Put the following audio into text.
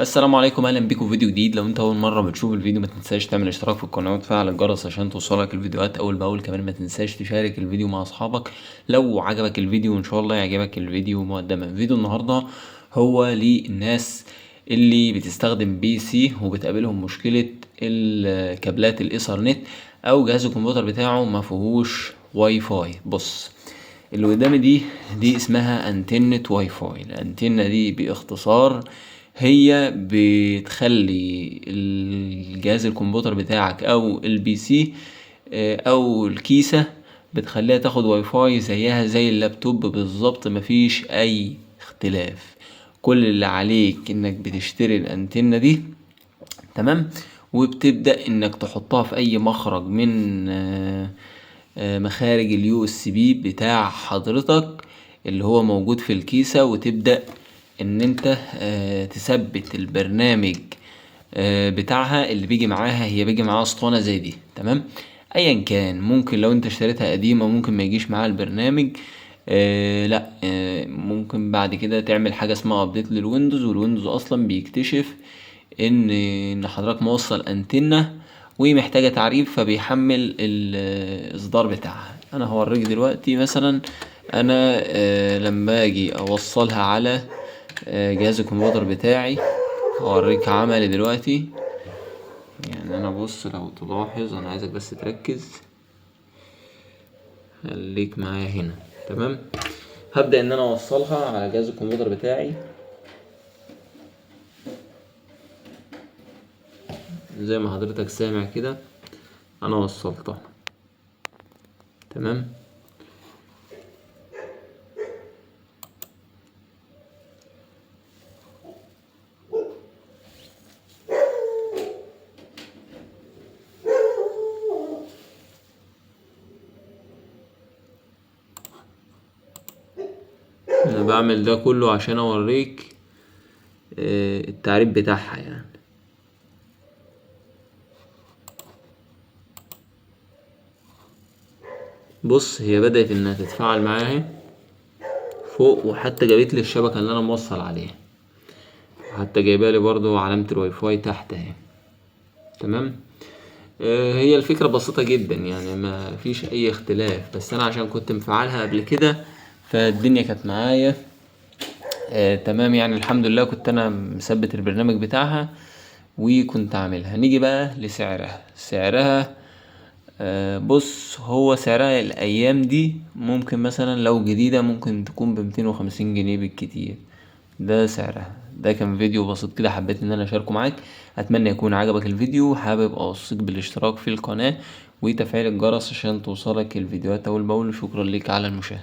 السلام عليكم، اهلا بيكم في فيديو جديد. لو انت اول مرة بتشوف الفيديو ما تنساش تعمل اشتراك في القناة وتفعل الجرس عشان توصلك الفيديوهات اول باول. كمان ما تنساش تشارك الفيديو مع اصحابك لو عجبك الفيديو، وان شاء الله يعجبك الفيديو مقدما. فيديو النهارده هو للناس اللي بتستخدم PC وبتقابلهم مشكلة الكابلات الايثرنت او جهاز الكمبيوتر بتاعه ما فيهوش واي فاي. بص اللي قدامي دي اسمها انتنة واي فاي. الانتنة دي باختصار هي بتخلي الجهاز الكمبيوتر بتاعك او ال PC او الكيسة بتخليها تاخد واي فاي زيها زي اللابتوب بالظبط، مفيش اي اختلاف. كل اللي عليك انك بتشتري الانتنة دي، تمام، وبتبدأ انك تحطها في اي مخرج من مخارج ال USB بتاع حضرتك اللي هو موجود في الكيسة، وتبدأ ان انت تثبت البرنامج بتاعها اللي بيجي معاها. هي بيجي معاها اسطوانة زي دي، تمام، ايا كان. ممكن لو انت اشتريتها قديمة ممكن ما يجيش معاها البرنامج، لا، ممكن بعد كده تعمل حاجة اسمها update للويندوز، والويندوز اصلا بيكتشف ان حضرتك موصل انتنة ومحتاجة تعريف، فبيحمل الاصدار بتاعها. انا هوريك دلوقتي مثلا انا لما اجي اوصلها على جهاز الكمبيوتر بتاعي هوريك عملي دلوقتي. انا بص لو تلاحظ، انا عايزك بس تركز، خليك معايا هنا، تمام. هبدأ ان انا اوصلها على جهاز الكمبيوتر بتاعي زي ما حضرتك سامع كده، انا وصلتها، تمام. انا بعمل ده كله عشان اوريك التعريف بتاعها. بص هي بدأت انها تتفاعل معايا اهي فوق، وحتى جابت لي الشبكة اللي انا موصل عليها، وحتى جايبه لي برضو علامة الواي فاي تحت اهي، تمام. هي الفكرة بسيطة جدا، ما فيش اي اختلاف، بس انا عشان كنت مفعلها قبل كده فالدنيا كانت معايا، تمام، الحمد لله كنت انا مثبت البرنامج بتاعها وكنت عاملها. نيجي بقى لسعرها. سعرها، بص هو سعرها الايام دي ممكن مثلا لو جديدة ممكن تكون بمتين وخمسين جنيه بالكتير، ده سعرها. ده كان فيديو بسيط كده حبيت ان انا اشاركه معاك، اتمنى يكون عجبك الفيديو. حابب اوصيك بالاشتراك في القناة وتفعيل الجرس عشان توصلك الفيديوهات اول باول. شكرا لك على المشاهدة.